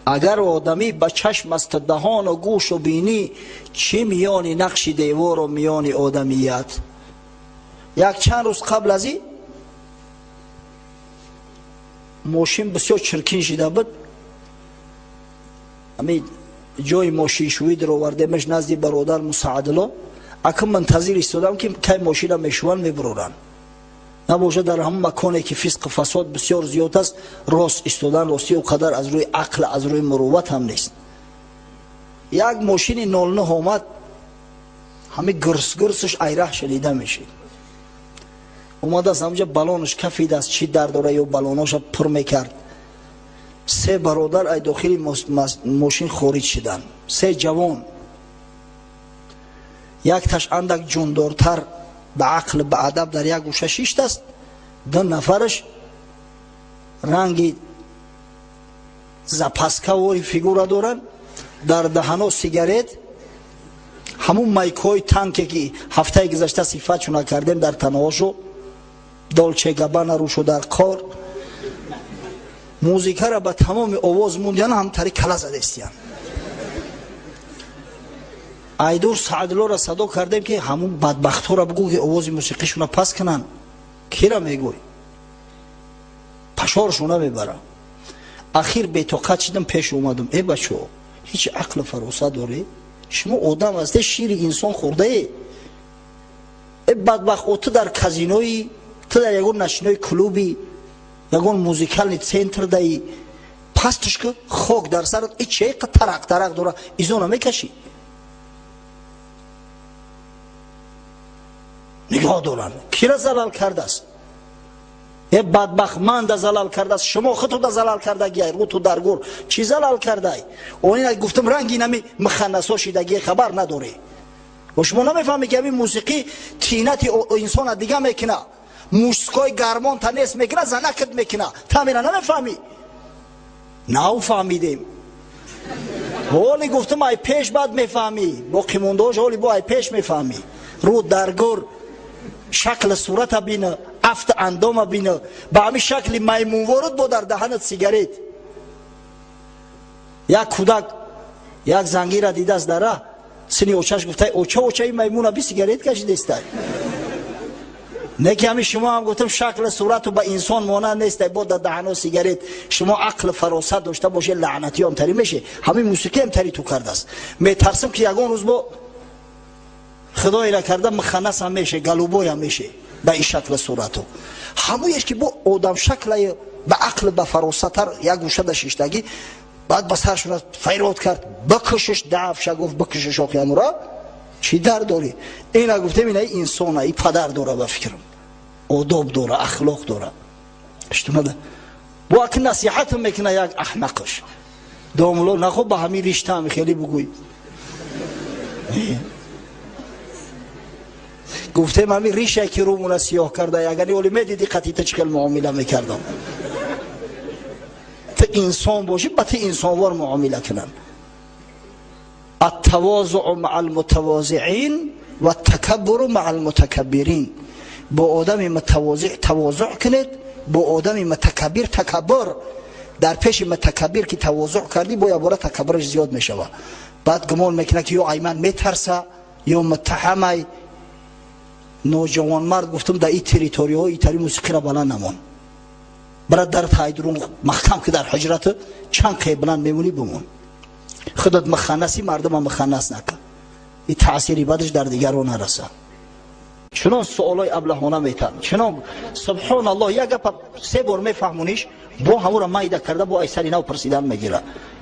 Агар одамӣ ба чашм аст даҳону гӯшу бинӣ, чӣ миёни нақши девору миёни одамият. Як чанд рӯз қабл аз ин мошин бисёр чиркин шида буд. Ҳамин ҷои мошиншӯӣ даровардемаш назди бародар Мусаадулло. Акун мунтазир истодам, ки кай мошина мешӯванд, мебуроранд. Набошад, дар ҳамон маконе ки фисқу фасод бисёр зиёд аст, рост истодан ростӣ о қадар аз рӯи ақл, аз рӯи мурувват ҳам нест. Як мошини 09 омад, ҳамин гурс-гурсаш айраҳ шунида мешид. Омадааст, ҳамҷа балонаш кафидааст, чӣ дар дора ё балоноша пур мекард. Се бародар ай дохили мошин хориҷ шиданд, се ҷавон. Якташ андак ҷундортар, ба ақл, ба адаб дар як гӯша шиштааст. Ду нафараш ранги запаскавори фигура доранд, дар даҳано сигарет, ҳамун майкҳои танке, ки ҳафтаи гузашта сифатшона кардем, дар танаҳошу Долче Габбана рӯшу дар кор музикара ба тамоми овоз мундиян, ҳамтари кала задестиян. Айдур Саъдуллоро садо кардем, ки ҳамун бадбахтҳоро бигӯ, ки овози мусиқишона пас кунанд. Кира мегӯй, пашоршона мебара. Ахир бетоқат шидам, пеш омадам: «Э, бачо, ҳеҷ ақлу фаросат дорӣ? Шумо одам ҳасте, шири инсон хӯрдае. Э, бадбахт, о, ту дар казинои, ту дар ягон ночной клуби, ягон музыкальный центр даи? Пастш ки, хок дар сарат, и чеқа тарақ тарақ дора, изона мекашӣ?» Нигоҳ доранд, кира залал кардааст? Э, бадбахт, манда залал кардааст, шумо худтуда залал кардагиай. Рӯту дар гур чӣ залал кардай? Онина гуфтам, ранги нами муханнасо шидагие, хабар надорӣ. Ва шумо намефаҳмед, ки ҳамин мусиқӣ тинати инсона дига мекуна, мужской гармон та нест мекуна, занакат мекуна. Тамира намефаҳмӣ? Нав фаҳмидем. Ҳоли гуфтам, ай пеш баъд мефаҳмӣ, боқимондаош ҳоли бо ай пеш мефаҳмӣ. Рӯ дар гур, шакли сурата бина, афти андома бина, ба ҳамин шакли маймунворуд, бо дар даҳанат сигарет. Як кӯдак як зангира дидааст дар раҳ, сини очаш гуфтай: «Оча, очаи маймуна би сигарет кашидестай». Не ки ҳамин шумо ҳам, гуфтам, шакли сурату ба инсон монанд нестай, бо дар даҳано сигарет. Шумо ақли фаросат дошта бошед, лаънатиём тари меше. Ҳамин мусиқиам тари ту кардааст. Метарсам, ки ягон рӯз бо худоира карда муханнас ҳам меше, голубой ҳам меше ба ин шакли сурату. Ҳамояш ки бо одамшаклае, ба ақл, ба фаросаттар як гӯшада шиштагӣ. Баъд ба саршона файрод кард: «Бикушиш!» Дафша гуфт: «Бикушиш!» Охиамура чӣ дар дорӣ? Ина гуфтем, ина инсона, и падар дора, ба фикрам, одоб дора, ахлоқ дора. Иштунада бо аки насиҳатм мекуна як аҳмақш домуло нахо, ба ҳамин риштаам хеле бугӯй. Гуфтем, ҳамин рише ки рӯмуна сиёҳ карда, агар оли медиди, қатита чӣ хел муомила мекардам. Ту инсон бошӣ, ба ту инсонвор муомила кунанд. Аттавозуъу маа алмутавозиин ва такаббуру маа алмутакаббирин. Бо одами мутавозиъ тавозуъ кунед, бо одами мутакаббир такаббур. Дар пеши мутакаббир ки тавозуъ кардӣ, бо якбора такаббураш зиёд мешавад. Баъд гумон мекунад, ки ё айман метарса, ё муттаҳамай. Ноҷавонмард, гуфтам, дар ин территорияҳо итари мусиқиро баланд намон. Бара дар тайдурун маҳкам, ки дар ҳуҷрат чанд қе баланд мемонӣ, бимон. Худат муханнаси, мардума муханнас накун, ин таъсири бадаш дар дигарон нараса. Чунон суолои аблаҳона метан, чунон, субҳоналлоҳ, як гапа се бор мефаҳмониш, бо ҳамура майда карда, бо айсари нав пурсидан мегира.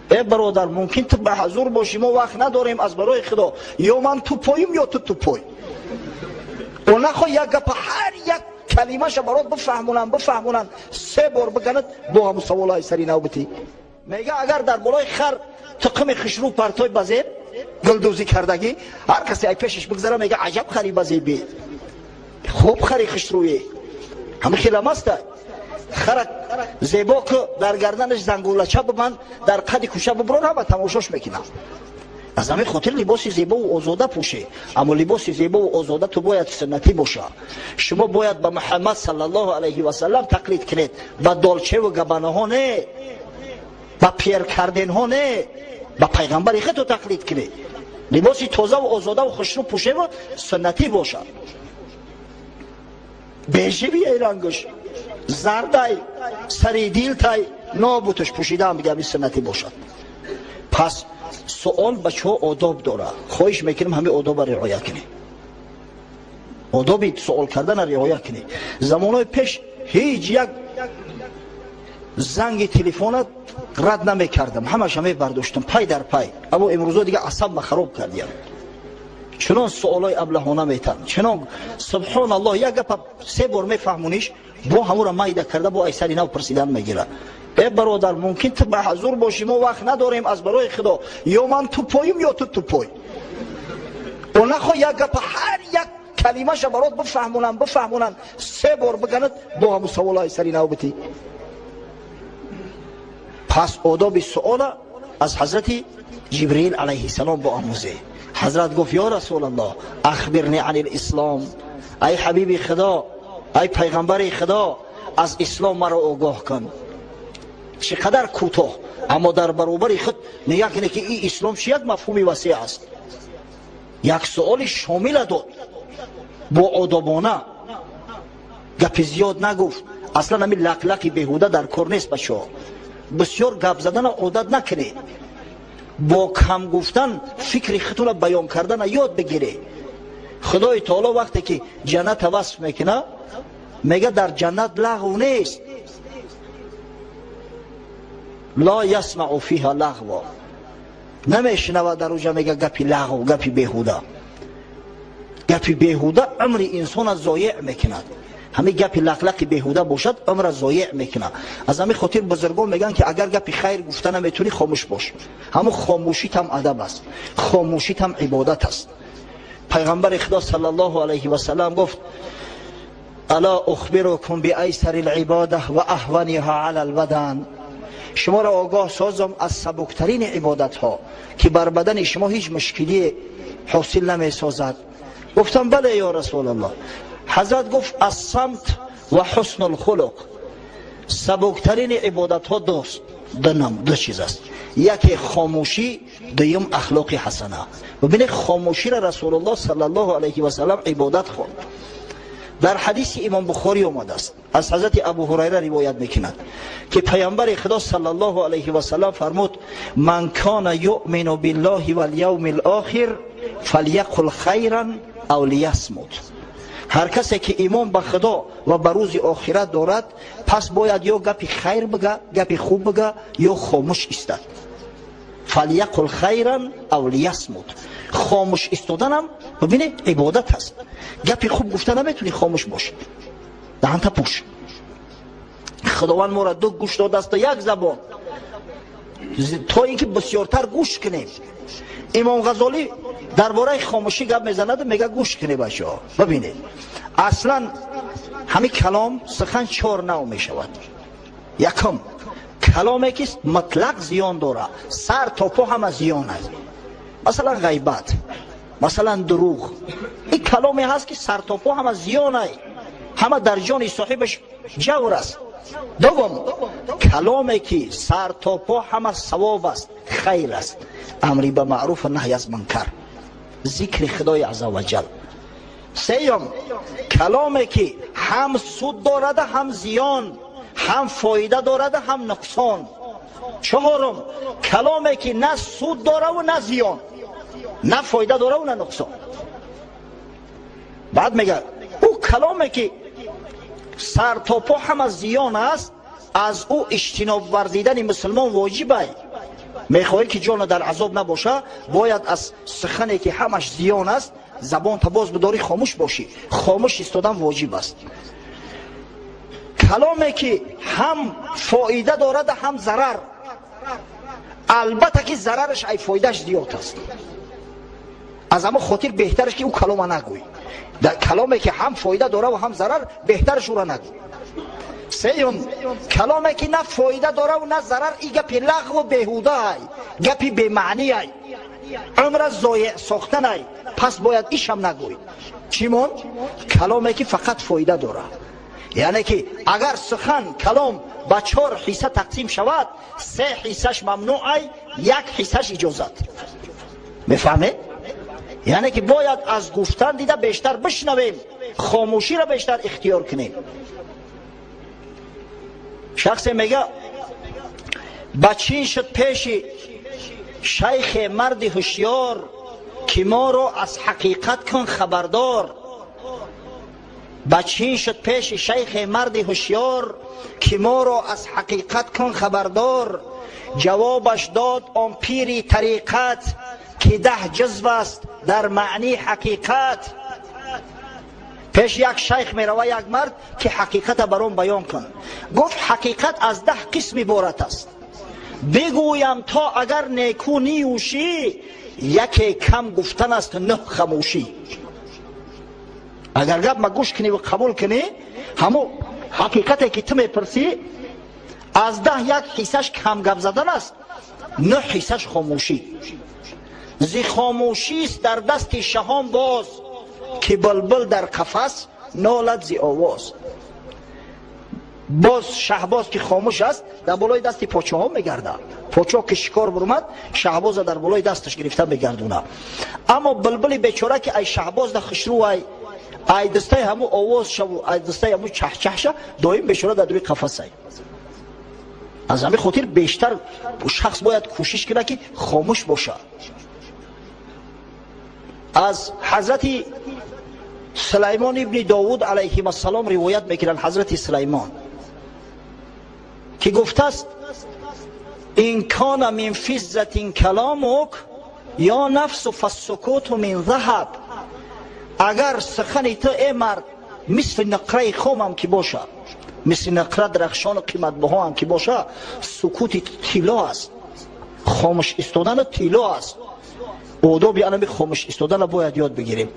Э, бародар, мумкин ту ба ҳазур бошӣ, мо вақт надорем. Аз барои худо, ё ман тупоим, ё ту тупой. О, нахо як гапа ҳар як калимаша барот бифаҳмонам, бифаҳмонам, се бор биганад, бо ҳамун саволо айсари нав битӣ. Мега, агар дар болои хар тұқими хушрӯ партой, ба зеб гулдӯзӣ кардагӣ, ҳар касе ай пешаш бигзара, мега: «Аҷаб хари ба зебе, хуб хари хушрӯе». Ҳама хелам аста. Хара зебо ку, дар гарданаш зангулача бибанд, дар қади кӯша бибурон, ҳама тамошош мекунам. Аз ҳамин хотир либоси зебову озода пӯше, аммо либоси зебову озода ту бояд суннатӣ боша. Шумо бояд ба Муҳаммад саллаллоҳу алайҳи васаллам тақлид кунед, ба Долчеву Габанаҳо не. Ба Пьер Карденҳо не, ба пайғамбари худто тақлид кунед. Либоси тозаву озодаву хушрӯ пӯшеву суннатӣ бошад. Бежевый рангаш, зардай, сари дилтай нобуташ пӯшидаам, бигам ин суннатӣ бошад. Пас суол, бачаҳо, одоб дорад. Хоҳиш мекунем, ҳамин одоба риоя кунем, одоби суол кардана риоя кунем. Замонҳои пеш ҳеҷ як занги телефона рад намекардам, ҳамаша мебардоштам пай дар пай. Аммо имрӯзо дига асабма хароб кардиям. Чунон суолои аблаҳона метан, чунон, субҳоналлоҳ, як гапа се бор мефаҳмониш, бо ҳамура майда карда, бо айсари нав пурсидан мегирад. Э бародар, мумкин ту ба ҳазур бошӣ, мо вақт надорем. Аз барои Худо, ё ман тупоим, ё ту тупой. О нахо як гапа, ҳар як калимаша барот бифаҳмонам, бифаҳмонам, се бор биганад, бо ҳаму саволо айсари нав битӣ. Пас одоби суола аз ҳазрати Ҷибриил алайҳиссалом бо омӯзе. Ҳазрат гуфт: «Ё Расулаллоҳ, أخبرني عن الإسلام». Ай ҳабиби Худо, ай пайғамбари Худо, аз ислом маро огоҳ кун. Чӣ қадар кӯтоҳ, аммо дар баробари худ нигоҳ кунед, ки ин ислом чи як мафҳуми васеъ аст. Як суоли шомила дод, бо одобона, гапи зиёд нагуфт. Аслан ҳамин лақлақи беҳуда дар кор нест, бачаҳо. Бисёр гап задана одат накунед, бо кам гуфтан фикри худтона баён кардана ёд бигиред. Худои таоло вақте ки ҷанната васф мекунад, мега: дар ҷаннат лағв нест. لا يسمع فيها لغوا, намешунавад дар уҷа, мега, гапи лағв, гапи беҳуда. Гапи беҳуда умри инсона зоеъ мекунад. Ҳамин гапи лақлақи беҳуда бошад, умра зоеъ мекунад. Аз ҳамин хотир бузургон мегӯянд, ки агар гапи хайр гуфта наметавонӣ, хомӯш бош. Ҳамун хомӯшитам адаб аст, хомӯшитам ибодат аст. Пайғамбари Худо صلى الله عليه وسلم гуфт: ألا أخبركم بأيسر العبادة وأهونها على البدن. Шуморо огоҳ созам аз сабуктарини ибодатҳо, ки бар бадани шумо ҳеҷ мушкилие ҳосил намесозад? Гуфтам: «Бале, ё Расулаллоҳ». Ҳазрат гуфт: الصمت وحسن الخلق. Сабуктарини ибодатҳо дост ду чиз аст: яке хомӯшӣ, дуюм ахлоқи ҳасана. Бибинед, хомӯширо Расулуллоҳ صلى الله عليه وسلم ибодат хонд. Дар ҳадиси Имом Бухорӣ омадааст, аз ҳазрати Абу Ҳурайра ривоят мекунад, ки Паёмбари Худо صلى الله عليه وسلم фармуд: «من كان يؤمن بالله واليوم الآخر فليقل خيرا أو ليصمت». Ҳар касе ки имон ба Худо ва ба рӯзи охират дорад, пас бояд ё гапи хайр бига, гапи хуб бига, ё хомӯш истад. فليقل خيرا أو ليصمت. Хомӯш истоданам, бибинед, ибодат аст. Гапи хуб гуфта наметавонӣ, хомӯш бош, даҳанта пӯш. Худованд моро ду гӯш додааст, як забон, то ин ки бисёртар гӯш кунем. Имом Ғазолӣ дар бораи хомӯшӣ гап мезанаду мега: «Гӯш кунед, бачаҳо, бибинед, аслан ҳамин калом, сухан чор навъ мешавад. Якум, каломе ки мутлақ зиён дорад, сар то по ҳама зиён аст, масалан ғайбат, масалан дурӯғ. Ин каломе ҳаст, ки сар то по ҳама зиёнай, ҳама дар ҷони соҳибаш ҷавр аст. Дуввум, каломе ки сар то по ҳама савоб аст, хайр аст, амри ба маъруфу наҳй аз мункар, зикри Худои عز وجل. Сеюм, каломе ки ҳам суд дорада, ҳам зиён, ҳам фоида дорада, ҳам нуқсон. Чаҳорум, каломе ки на суд дораву на зиён, на фоида дораву на нуқсон». Баъд мега: ӯ каломе ки сар то по ҳама зиён аст, аз ӯ иҷтиноб варзидани мусулмон воҷибай. Мехоҳӣ, ки ҷона дар азоб набоша, бояд аз сухане ки ҳамаш зиён аст, забонта боз бидорӣ, хомӯш бошӣ. Хомӯш истодан воҷиб аст. Каломе ки ҳам фоида дорада, ҳам зарар, албатта ки зарараш ай фоидааш зиёд аст, аз ҳама хотир беҳтараш ки ӯ калома нагӯй. Каломе ки ҳам фоида дораву ҳам зарар, беҳтараш ӯра нагӯй. Сеюм, каломе ки на фоида дораву на зарар, и гапи лағву беҳудаай, гапи бемаъниай, умра зоеъ сохтанай, пас бояд ишам нагӯй. Чӣ монд? Каломе ки фақат фоида дорад. Яъне ки агар сухан, калом ба чор ҳисса тақсим шавад, се ҳиссаш мамнӯъ ай, як ҳиссаш иҷозат. Мефаҳмед? Яъне ки бояд аз гуфтан дида бештар бишнавем, хомӯширо бештар ихтиёр кунем. Шахсе мега: ба чин шуд пеши шайхе марди ҳушёр, ки моро аз ҳақиқат кун хабардор. Ба чин шуд пеши шайхе марди ҳушёр, ки моро аз ҳақиқат кун хабардор. Ҷавобаш дод он пири тариқат, ки 10 ҷузв аст дар маъни ҳақиқат. Пеш як шайх мерава як мард, ки ҳақиқата бар он баён кун. Гуфт: ҳақиқат аз 10 қисм иборат аст, бигӯям то агар неку ниюшӣ, яке кам гуфтан аст, нӯҳ хамӯшӣ. Агар гап ма гӯш кунӣ ва қабул кунӣ, ҳамо ҳақиқате ки ту мепурсӣ, аз 10 як ҳиссаш кам гап задан аст, нӯҳ ҳиссаш хомӯшӣ. Зи хомӯшист дар дасти шаҳон боз, ки булбул дар қафас нолад зи овоз. Боз шаҳбоз ки хомӯш аст, дар болои дасти подшоҳо мегардад. Подшоҳ ки шикор бурмад, шаҳбоза дар болои дасташ гирифта мегардона. Аммо булбули бечора, ки ай шаҳбоз да хушрӯ, ай дастаи ҳаму овоз шаву ай дастаи ҳаму чахчахша, доим бечора дар рӯи қафасай. Аз ҳамин хотир бештар шахс бояд кӯшиш кунад, ки хомӯш бошад. Аз ҳазрати Сулаймон ибни Довуд алайҳим ассалом ривоят мекунанд, ҳазрати Сулаймон ки гуфтааст: إن كان من فضة كلامك يا نفس فالسكوت من ذهب. Агар сухани ту, э мард, мисли нуқраи хомам ки боша, мисли нуқра дарахшону қиматбаҳоам ки боша, сукути тилло аст, хомӯш истодану тилло аст. Одоби анами хомӯш истодана бояд ёд бигирем.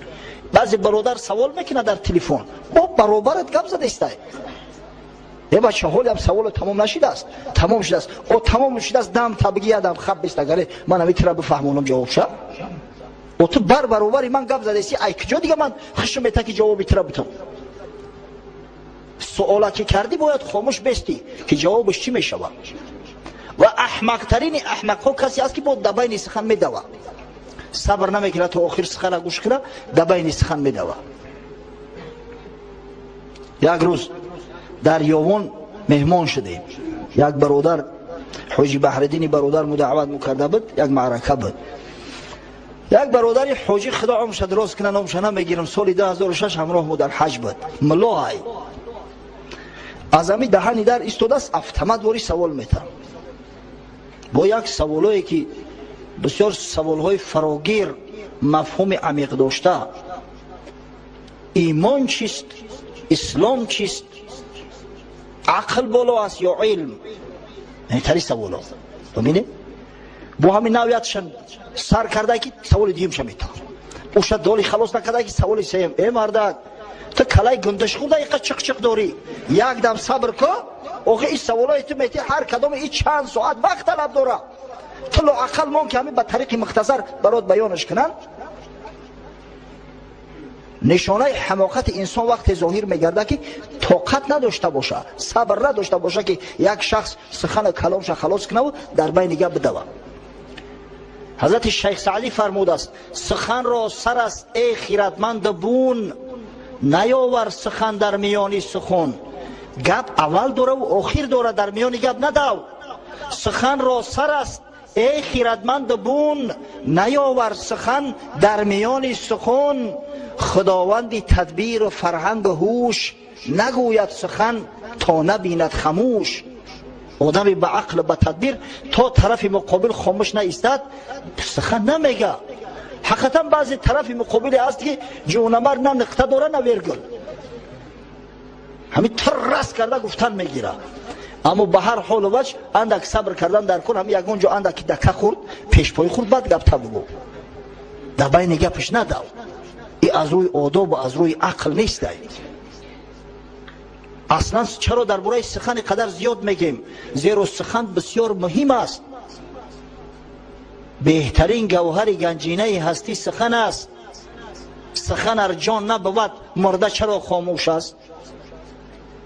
Баъзе бародар савол мекунад дар телефон, бо баробарат гап задестай: е бача, ҳолиам саволо тамом нашидааст? Тамом шудааст. О, тамом шудааст, дам табиги ядам хаб бест, агаре ман ами тира бифаҳмонам ҷавобша. О, ту бар баробари ман гап задеси, ай куҷо дига ман хушм мета, ки ҷавоби тира битам? Суола ки кардӣ, бояд хомӯш бестӣ, ки ҷавобаш чӣ мешавад. Ва аҳмақтарини аҳмақҳо касе аст, ки бо да байни сухан медава, сабр намекунад то охир сухана гӯш кунад, да байни сухан медава. Як рӯз дар Ёвон меҳмон шудем. Як бародар, ҳоҷи Баҳриддини бародар, му даъват мукарда буд, як маърака буд. Як бародари ҳоҷӣ, худо умрша дуроз кунад, номша намегирам, соли 2006 ҳамроҳ мо дар ҳаҷ буд, муллоай, аз ҳами даҳани дар истодааст, автомат вори савол метам, бо як саволое ки бисёр саволҳои фарогир, мафҳуми амиқ дошта: имон чист, ислом чист, ақл боло аст ё илм? Тари саволо бибинед. Бо ҳамин навиятшан сар карда, ки саволи дуюмша метавон, уша доли халос накарда, ки саволи сеюм. Э мардак, ту калаи гундаш хӯрда, иқа чиқ-чиқ дорӣ, як дам сабр ко. Охи, ин саволое ту метӣ, ҳар кадоме и чанд соат вақт талаб дора. Ту лоақал мон, ки ҳамин ба тариқи мухтасар барот баёнаш кунанд. Нишонаи ҳамоқати инсон вақте зоҳир мегардад, ки тоқат надошта боша, сабр надошта боша, ки як шахс сухана каломша халос кунаву дар байни гап бидава. Ҳазрати Шайх Саъдӣ фармудааст: суханро сар аст, эй хиратманду бун, наёвар сухан дар миёни сухан. Гап аввал дораву охир дора, дар миёни гап надав. Суханро сар аст, эй хиратманду бун, наёвар сухан дар миёни сухан. Худованди тадбиру фарҳангу ҳуш нагӯяд сухан, то набинад хамӯш. Одами ба ақлу ба тадбир то тарафи муқобил хомӯш наистад, сухан намега. Ҳақиқатан, баъзе тарафи муқобиле ҳаст, ки ҷонамар на нуқта дора, на вергул, ҳамин тир раст карда гуфтан мегира. Аммо ба ҳар ҳолу ваҷ андак сабр кардан дар кор. Ҳами ягон ҷо андаки дака хӯрд, пешпои хӯрд, баъд гапта бугӯ, дар байни гапаш надав. И аз рӯи одобу аз рӯи ақл нестай аслан. Чаро дар бораи сухани қадар зиёд мегем? Зеро сухан бисёр муҳим аст. Беҳтарин гавҳари ганҷинаи ҳастӣ сухан аст. Сухан ар ҷон набувад, мурда чаро хомӯш аст?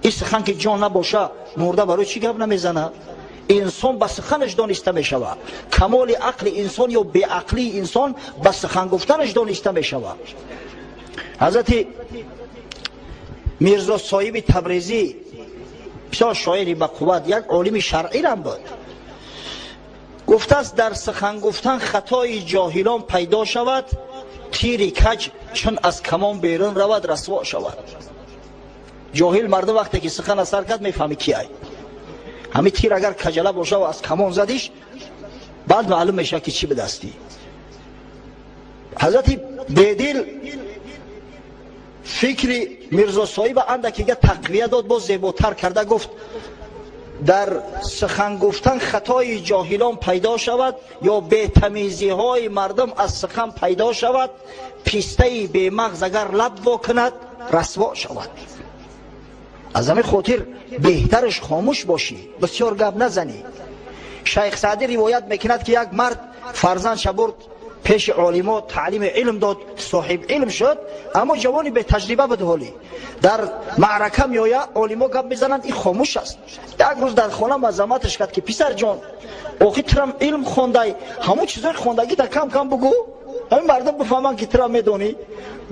Ин сухан ки ҷон набоша, мурда барои чӣ гап намезана? Инсон ба суханаш дониста мешавад. Камоли ақли инсон ё беақлии инсон ба сухан гуфтанаш дониста мешавад. Ҳазрати Мирзо Соҳиби Табрезӣ, бисёр шоири ба қувват, як олими шаръирам буд, гуфтааст: дар сухан гуфтан хатои ҷоҳилон пайдо шавад, тири каҷ чун аз камон берун равад, расво шавад. Ҷоҳил мардум вақте ки сухан асар кард, мефаҳми ки ай. Ҳамин тир агар каҷала боша ва аз камон задиш, баъд маълум мешавад, ки чӣ бидастӣ. Ҳазрати Бедил фикри Мирзо Соҳиба андакига тақвия дод, боз зеботар карда гуфт: дар сухан гуфтан хатои ҷоҳилон пайдо шавад ё бетамизиҳои мардум аз сухан пайдо шавад, пистаи бемағз агар лаб во кунад, расво шавад. Аз ҳамин хотир беҳтараш хомӯш бошӣ, бисёр гап назанӣ. Шайх Саъдӣ ривоят мекунад, ки як мард фарзандша бурд пеши олимо, таълими илм дод, соҳиб илм шуд, аммо ҷавони бетаҷриба буд. Ҳолӣ дар маърака меоя, олимо гап мезананд, ин хомӯш аст. Як рӯз дар хона мазаматаш кард, ки писарҷон, охи турам илм хондай, ҳамон чизои хондагита кам кам бугӯ, ҳамин мардум бифаҳманд, ки турам медонӣ.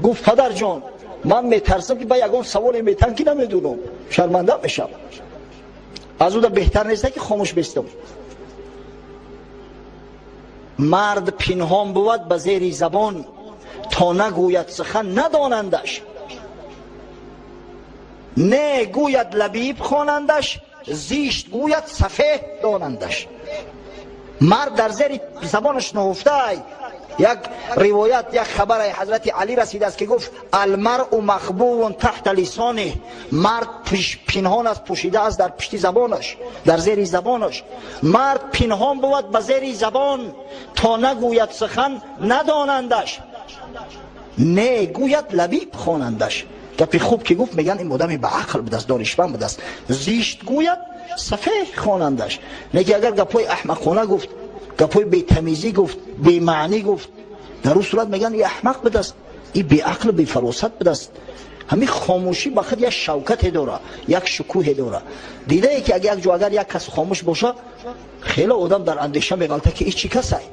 Гуфт: падарҷон, ман метарсам, ки ба ягон саволе метан, ки намедонам, шарманда мешавам. Аз уда беҳтар неста, ки хомӯш бестам. Мард пинҳон бувад ба зери забон, то нагӯяд сухан надонандаш, не гӯяд лабиб хонандаш, зишт гӯяд сафеҳ донандаш. Мард дар зери забонаш нуҳуфтай. Як ривоят, як хабаре ҳазрати Алӣ расидааст, ки гуфт: المرء مخبوء تحت لسانه. Мард пинҳон аст, пӯшида аст дар пишти забонаш, дар зери забонаш. Мард пинҳон бувад ба зери забон, то нагӯяд сухан надонандаш, не гӯяд лабиб хонандаш. Гапи хуб ки гуфт, мегӯянд ин одами ба ақл будааст, донишманд будааст. Зишт гӯяд, сафеҳ хонандаш. Лекин агар гапҳои аҳмақона гуфт, гапҳои бетамизӣ гуфт, бемаънӣ гуфт, дар ӯ сурат мегӯянд и аҳмақ будааст, и беақлу бефаросат будааст. Ҳамин хомӯшӣ ба худ як шавкате дора, як шукӯҳе дора. Дидае, ки як ҷо агар як кас хомӯш боша, хеле одам дар андеша меғалта, ки и чӣ касай.